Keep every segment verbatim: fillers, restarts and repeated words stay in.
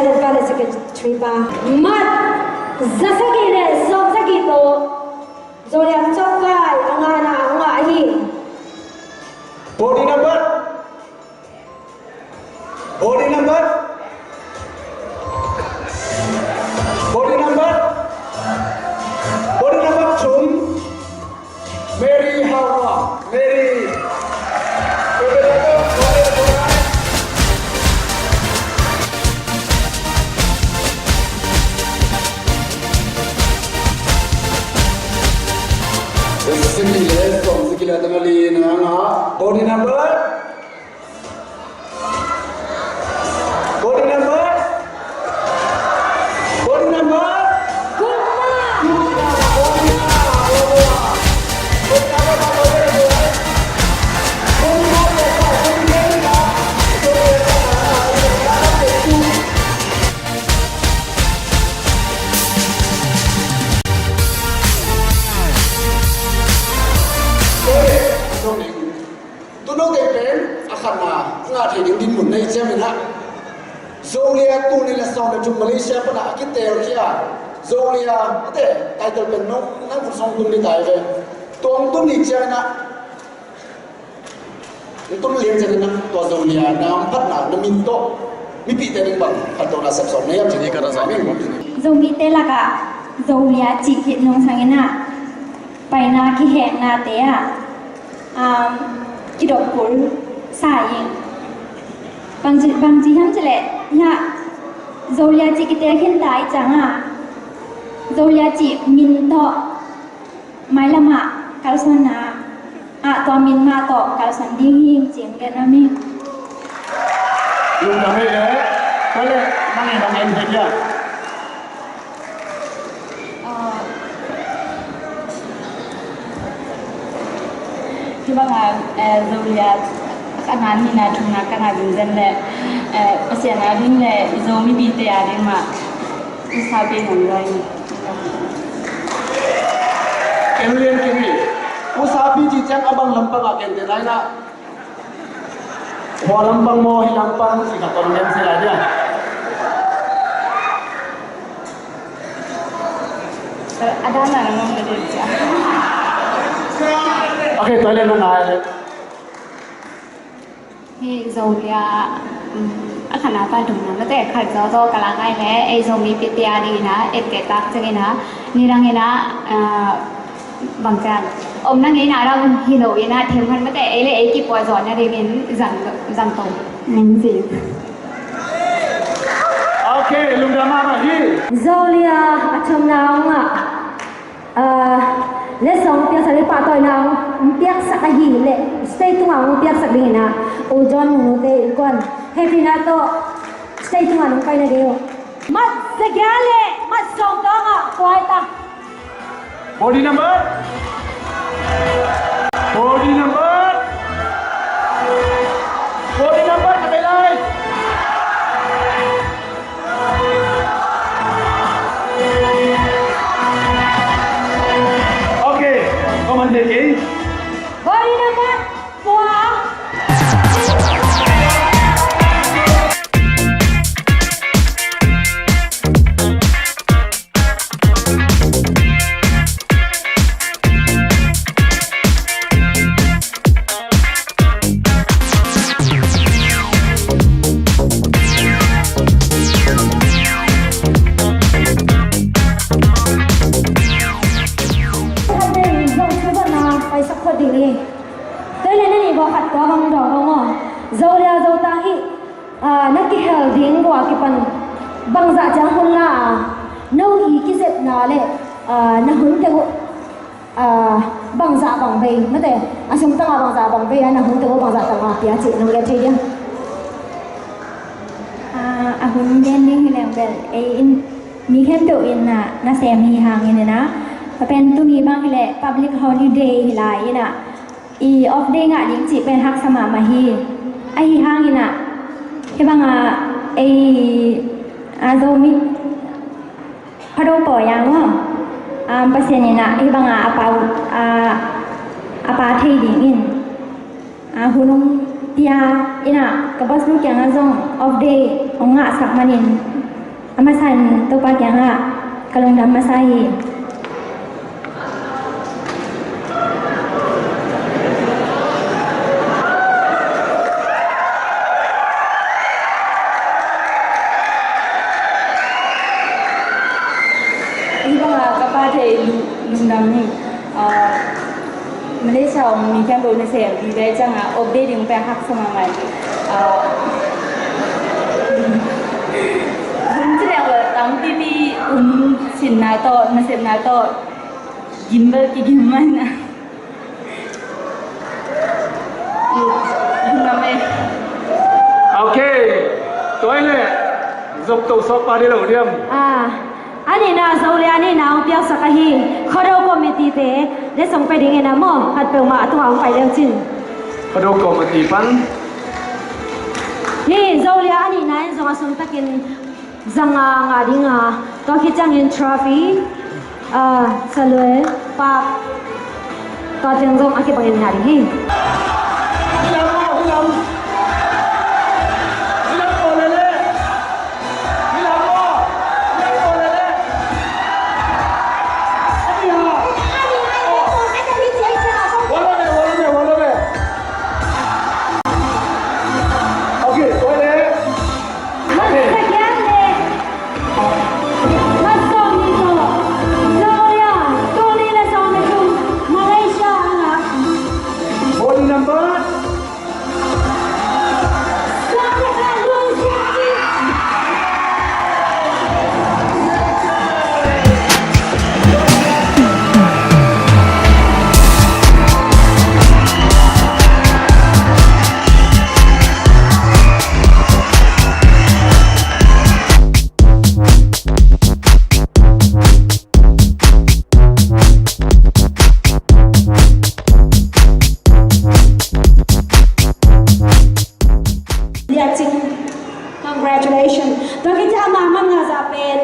President pa le secretary pa. Mat za sagih le sawm sagih tawh Zolia Chawk Kai a ngahna a ngah hi. Body number. Body number. Body number. Body number thum. Mary Hawa. Mary. Singkile, song singkile, tanga li na nga. Body number. Body number. Body number. Gupna. Gupna. Body number. Tunote pen a khatna a ngah thei ding dinmun nei ciamin ah, Zolia tul nih le sawm le thum Malaysia pana a kiteel khia Zolia ate title pen nong nang khut sawng tum ni tai ve. Tua hong tun ni ciangin ah, hong tun liang ciangin ah tua Zolia na hong phatna na min tawh mipihte ding bang phattuamna sepsawm na hiam cih ka rasa min. Zomite lakah Zolia cih khit nungsangin ah paina kiheknate ah, um, kidop kul sa ing. Bangci, bangci hiam cih leh hiah Zolia cih kiteel khin ta ih ciangah Zolia cih min tawh mailamah kalsuanna ah tua min mah tawh kalsuan ding hi cih gen nuam ing. Lungdam ei le. Tua le nang e nang en he kia. Hibanga, eh, Zolia a ngan nina thumna ka ngah ding zen le, eh, Pasian a ding le i Zo mipite a ding mah. Usapi nang lai. Ken lian kiri. Usapi ci ciang a bang lampang a ken te lai na. Hua lampang maw, hi lampang, si ka tong lian si lai dia. Ada na ngong ka dia. Okay, toilet na na. Hih Zolia, um, a khatna pan thumna mate khat zawzaw ka lak ai le, ei Zomi pite a dingin ah, etteh tak ciangin ah, nidangin ah, ah, bangcian omna ngeina dang hi lo in ah, themkhat mate ei le ei kipuah zawh nadingin zang, zang tong ning ci. Okay, lungdam mahmah hi. Zolia a thumna hong ngah. Ah, letsong piaksak le pahtawina hong piaksak ahih leh stage tungah hong piaksak dingin ah, U John Nunute innkuan hehpihna tawh stage tungah nong paina ding uh. Mat zagiat le mat sawm tawngah kuaita. Body number. Body number. Body number ka tei lai. Okay, come on, Becky. Body number four. Tua le na nih vua khat tua bang dawng dawng aw. Zolia Zotang hih, ah, na kihel ding vua kipan bangzah ciang hun la a, no i kizepna le, ah, na hun teng uh, ah, bangzah bang vei mate, a sung tangah bangzah bang vei a na hun teng uh bangzah tangah pia cih nong gen thei diam? Ah, a hun gen ding hi leng bel ei in mi khempeuh in ah nasem hi hangin in ah, a pen tuni bang hi leh public holiday hi lai in ah, i off day ngah ding cih pen haksa mahmah hi. Ahi hangin ah hih bangah ei, a, Zomi Phado pawi a ngawm, um, Pasian in ah hih bangah a pa, a, a pa thei dingin, a, hun hong pia in ah ka boss nu kiangah zong off day hong ngahsak manin A masa in Topa kiangah ka lungdam masa hi. Hih bangah ka pa thei lung-, lungdam hi. Ah, Malaysia om mi khempeuh nasem vive ciangah off day ding pen haksa mahmah. Ah, hun ci leng bel tampipi hun sinna tawh nasepna tawh gim bel kigim mah na. Lungdam e. Ok. Tua hi leh zop to sawkpa dih lo diam. Ah. A nihna Zolia a nihna hong piaksak ahi Khuado committee-te letsong pia dingin a maw, khat peuhmah a tungah hong pai leu cin. Khuado committee pan. Ni Zolia a nihna in zong a sung takin zanga ngah dinga, tua khit ciangin trophy, ah, salue, pak, tua teng zong a kibangin ngah ding hi. Body number. Lian Cing. Congratulations. Tua khit ciang a mah man nga za pen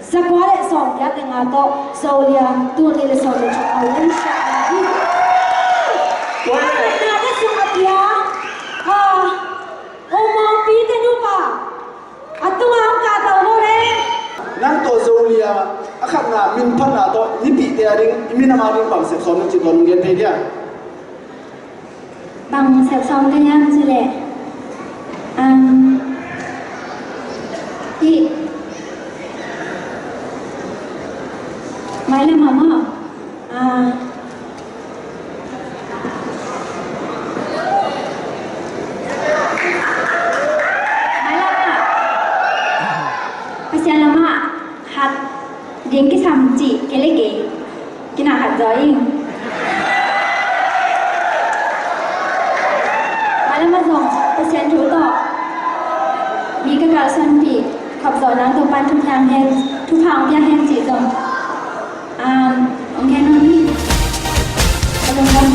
zakua le sawmgiat le nga tawh Zolia tul nih le sawm le thum a hong siah hi. Tua le na te sung a pia. Ah, U Mawngpi te nupa. A tungah hong kahto lo le. Nang tawh Zolia a khatna min phatna tawh mipihte a ding, i minam a ding bang sep sawm na cih tua nong gen thei dia? Bang sep sawm ka hiam cih leh, um, hih mailam ah maw? Ah, mailam ah Pasian lamah hat ding kisam cih kei le kei kinah khat zaw ing. Mailam ah zong Pasian thu tawh mi ka kalsuanpih khop zawh nang Topa'n thupha hong hen, thupha hong pia hen cih zong. Um, hong gen nuam hi. Ka lungdam.